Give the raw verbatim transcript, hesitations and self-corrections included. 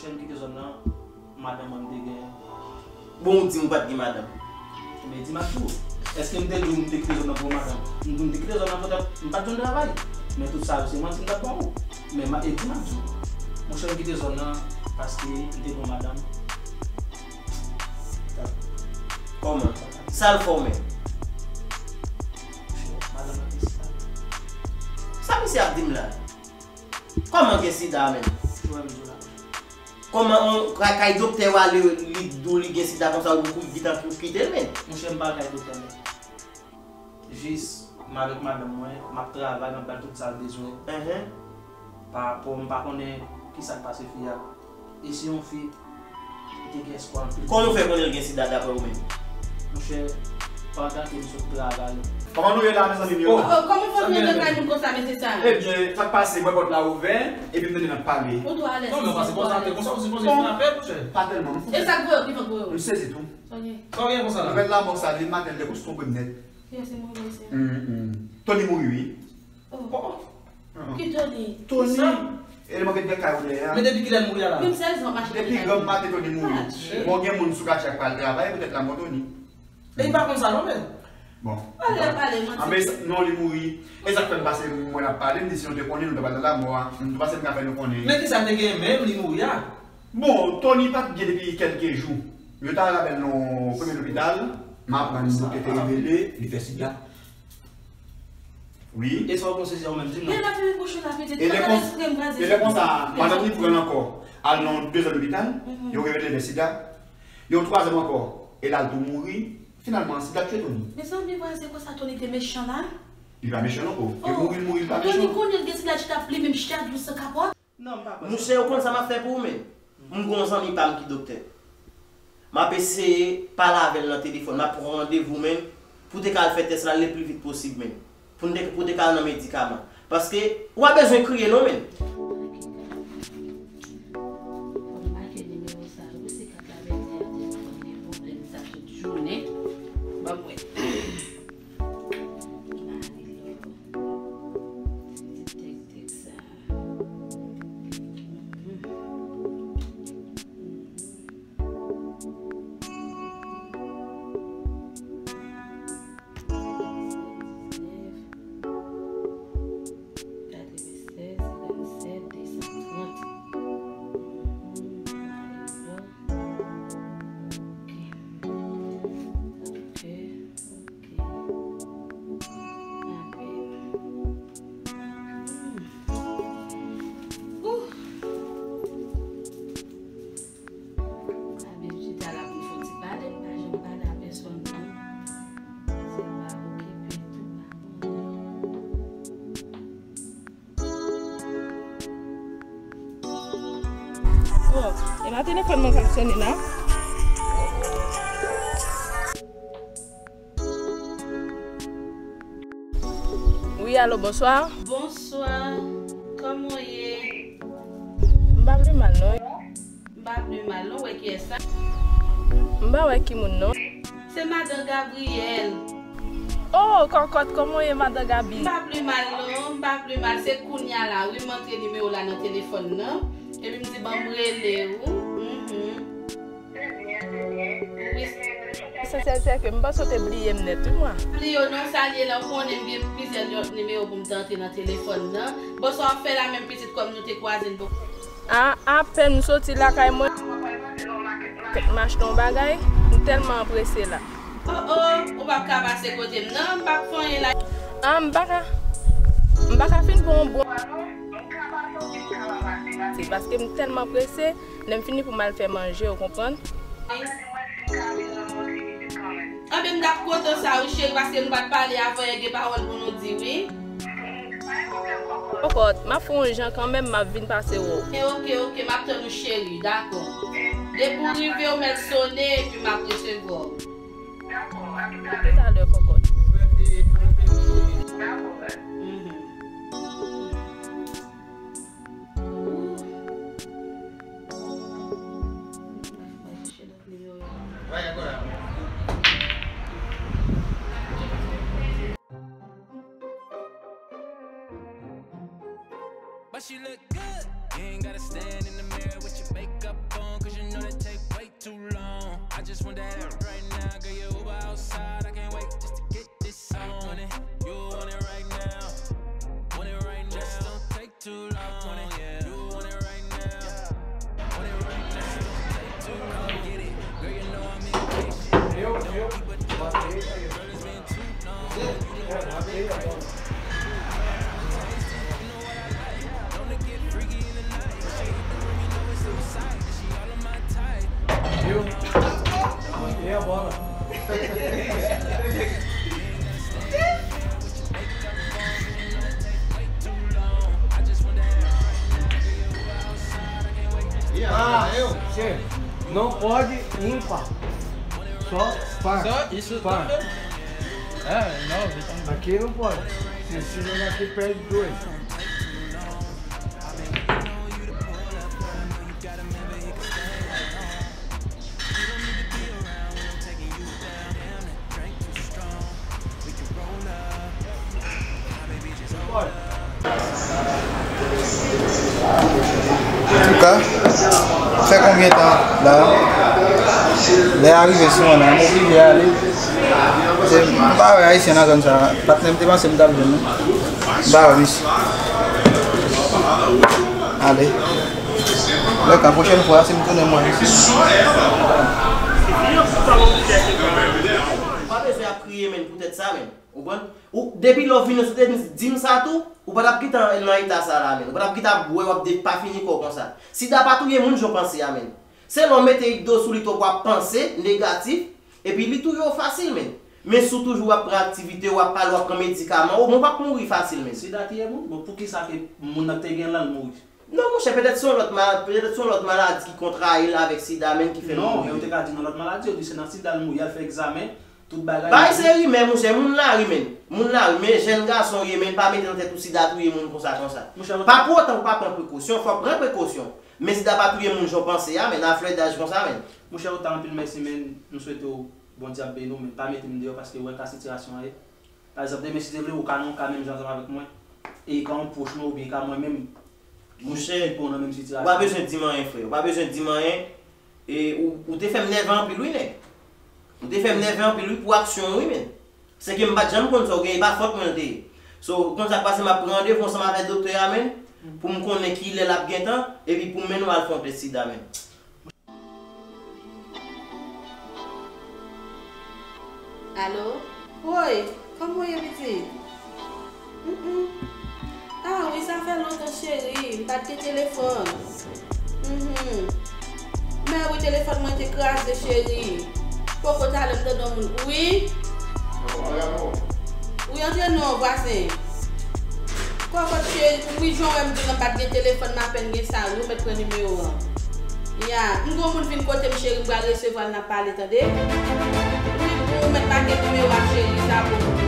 Chè m kite zòn nan, madanm mwen m te gen. Bon, ou di m ou pa t gen madanm. Men di m ak ou, èske m te di w m te kite zòn nan pou yon madanm? M di w m te kite zòn nan poutèt m pa t jwenn travay. Men tout sa yo se manti m t ap ba ou. Men ma, e di m ak ou. Monchè, m kite zòn nan paske m te gen yon madanm. Kòman? Sa l fè w menm? Monchè, madanm nan te sal. Sa misye ap di m la? Kòman gen sida menm? Ou wè m di w la. Kòman on kay, kay doktè w ale, li di w li gen sida konsa, ou kou gentan pou kite l menm? Monchè, m pa kay doktè menm. Jis m avèk madanm mwen, m ap travay, m ap ba l tout sa l bezwen. Enhen. Pa rapò, m pa konnen kisa k pase fi a. E se yon fi ki te gen espwa anpil. Kòman w fè konnen l gen sida daprè ou menm? Monchè, pandan ke m sot travay. Kòman nou ye la, mezanmi m yo? Oh, kòman fò nou nan kay moun konsa, mesye sa? Ebyen, sa k pase, m wè pòt la ouvè, epi m tande n ap pale. Ou twò alèz. Non, men pase konsa, te konsa, ou sipoze fin apèl, monchè. Pa tèlman, m fou. E sa k voye w, ki fè k voye w? M sezi tou. Ok. Sa w gen konsa la? Nouvèl lanmò sa, li maten, l te konn twonpe m nèt. Yo, se mwen, mesye. Hum, hum. Tony mouri, wi. Oh. Oh. Ki Tony? Tony. Kisa? Eleman ke t gen kay ou dèyè a. Men depi kilè l mouri a la? Menm sèz an machin. Depi granm maten Tony mouri. Ah, shit. Bon, gen moun sou katye a k pral travay, poutèt lanmò Tony. E li pa konn sa non, men. Bon. Pale, pale, manti. Anben, non, li mouri. E sa k fè m pase, mwen ap pale, m di si nou te konnen, nou te pral nan lanmò a. M tou pase m ka fè nou konnen. Men kisa l te genyen menm, li mouri a? Bon, Tony pa t byen depi kèlke jou. Yo t al avè l nan premye lopital, m aprann yo te revele, li fè sida. Wi. E sa w panse se ou menm, di m non. Men la fini bouch ou la, pitit. E lè konsa, madanm li pran l ankò. Al nan dezyèm lopital, yo revele l gen sida. Yon twazyèm ankò, e l al tou mouri. Finalman, sida tye Tony. Mezanmi, vwazen konsa Tony te mechan la. Li pa mechan non, oh. Li mouri, li mouri, li pa mechan. Tony konnen l gen sida, chita ap plimen m chak jou san kapòt. Non, m pa kwè sa. Monchè, ou konn sa m ap fè pou ou menm? M gon zanmi pa m ki doktè. M ap eseye pale avè l nan telefòn, m ap pran randevou menm pou te ka al fè tès la le pli vit posib menm. Pou n te, pou te ka al nan medikaman. Paske, ou pa bezwen kriye non menm. Fò m make nimewo sa wi, se kat la pèdi a telefòn gen pwoblèm sa tout jounen. Ban m wè. Marilou. Ti tèk tèk sa. Mhm. Mhm. Abib chita la pou l fè yon ti pale, m pa janm pale a pèsòn non. Se pa okipe tou pa konnen. Bon, e pa telefòn mwen k ap sonnen la. Wi, alo, bonswa. Bonswa. Kòman w ye? M pa pi mal, non. M pa pi mal, non. Wè kiyès sa? M pa wè ki moun, non. Se madan Gabriel. Oh, kòkòt, kòman w ye, madan Gabi? M pa pi mal, non. M pa pi mal. Se kounya la, wi, m antre nimewo la nan telefòn nan. Epi m di, ban m rele ou. Mhm. Wi. Esansyèl se ke m panse w te bliye m nèt, wi, mwa. Bliye w non, sa l ye la, ou konnen m gen plizyè lòt nimewo pou m tante nan telefòn nan. Bon, sa w ap fè la menm pitit kòm nou te kwaze n poko. A, apèn m soti lakay mwen, fèk m achte yon bagay, m tèlman anprese la. Oh, oh, ou p ap ka pase kote m non, m p ap fè anyen la. A, m pa ka, m pa ka fin pran yon bon. Se paske m tèlman prese, lè m fini pou m al fè manje, ou konprann? Anben, m t ap kontan sa wi, cheri, paske nou pa t pale avan yè, gen pawòl pou nou di, wi. Kòkòt, m ap fè yon jan kanmenm, m ap vin pase wè w. Oke, oke, oke, m ap tann ou, cheri, dakò. Depi w rive, ou mèt sonnen, epi m ap resevwa w. Dakò, a toutalè. Toutalè, kòkòt. Mhm. But she look good. You ain't gotta stand in the mirror with your makeup A bola. Ah, eu. Che, não pode ímpar. Só par. Só isso par. Também. Ah, não, então. Aqui não pode. Se, se jogar aqui, perde dois. Antouka, fè konbyen tan la? Lè a rive sou mwen la, m oblije ale. Se, m pa wè Ayisyen nan zòn sa. Patnè m te panse m t ap jwenn li. M pa wè misye. Ale. Lè ka pwochèn fwa, si m tounen, m wè misye. Pa bezwen ap kriye, menn, poutèt sa, menn. Ou konprann? Ou, depi lè w vini sou tèt, di m sa tou, ou pa t ap gentan nan eta sa la, menn. Ou pa t ap gentan ap bwè, w ap depafini kò w konsa. Sida pa touye moun jan w panse a, menn. Se lè w mete do sou li twòp w ap panse negatif, epi li touye w fasil, menn. Men si w toujou ap pran aktivite, w ap pale, w ap pran medikaman, w, men w p ap mouri fasil, menn. Sida touye moun? Bon, poukisa ke moun nan te gen lan l mouri? Non, monchè, petèt se yon lòt ma-, petèt se yon lòt maladi ki kontraye l avèk sida, menn, ki fè l mouri. Non, men yo te ka di nan lòt maladi, yo di se nan sida l mouri, al fè egzamen, tout bagay. Bay se rimè, monchè, moun lari, menn. Moun lari, men jèn gason w ye, menn, pa mete nan tèt ou sida touye moun konsa, konsa. Monchè, pa pou otan ou pa pran prekosyon, fò w pran prekosyon. Men sida pa touye moun jan w panse a, menn, a flèdaj konsa, menn. Monchè, otan anpil mèsi, menn, m swete w Bondye ap beni w, menn, pa mete m deyò paske w wè ka sitiyasyon an ye. Pa egzanp, demen, si Dye vle, ou ka nan yon ka menm jan ansanm avèk mwen. E ka yon pwòch mwen oubyen ka mwen menm, monchè, ki pran nan menm sitiyasyon. Ou pa bezwen di m anyen, frè. Ou pa bezwen di m anyen. E ou, ou te fè m nève anpil, wi, nèg. Ou te fè m nève anpil, wi, pou aksyon w, wi, menn. Se ke m pa t janm konn sa w genyen, e pa fòt mwen l te ye. So, ou konn sa k pase, m ap pran randevou ansanm avèk doktè a, menn, pou m konnen kilè l ap gentan, epi pou m mennen w al fè yon tès sida, menn. Alo? Woy, kòman w ye, pitit? Mm, mm. Ah wi, sa fè lontan, cheri, m pa t gen telefòn. Mhm. Mè wi, telefòn mwen te kraze, cheri. Poko talè m tande yon moun. Wi? Wi, antre non, vwazen. Kòkòt cheri, wi, jan w wè m di w lan, m pa t gen telefòn, m apèn gen sa, wi, ou mèt pran nimewo an. Ya, m gon moun vin kote m, cheri, m pral resevwa l, n ap pale, tande? Wi, bon, ou mèt make nimewo a, cheri, sa bon.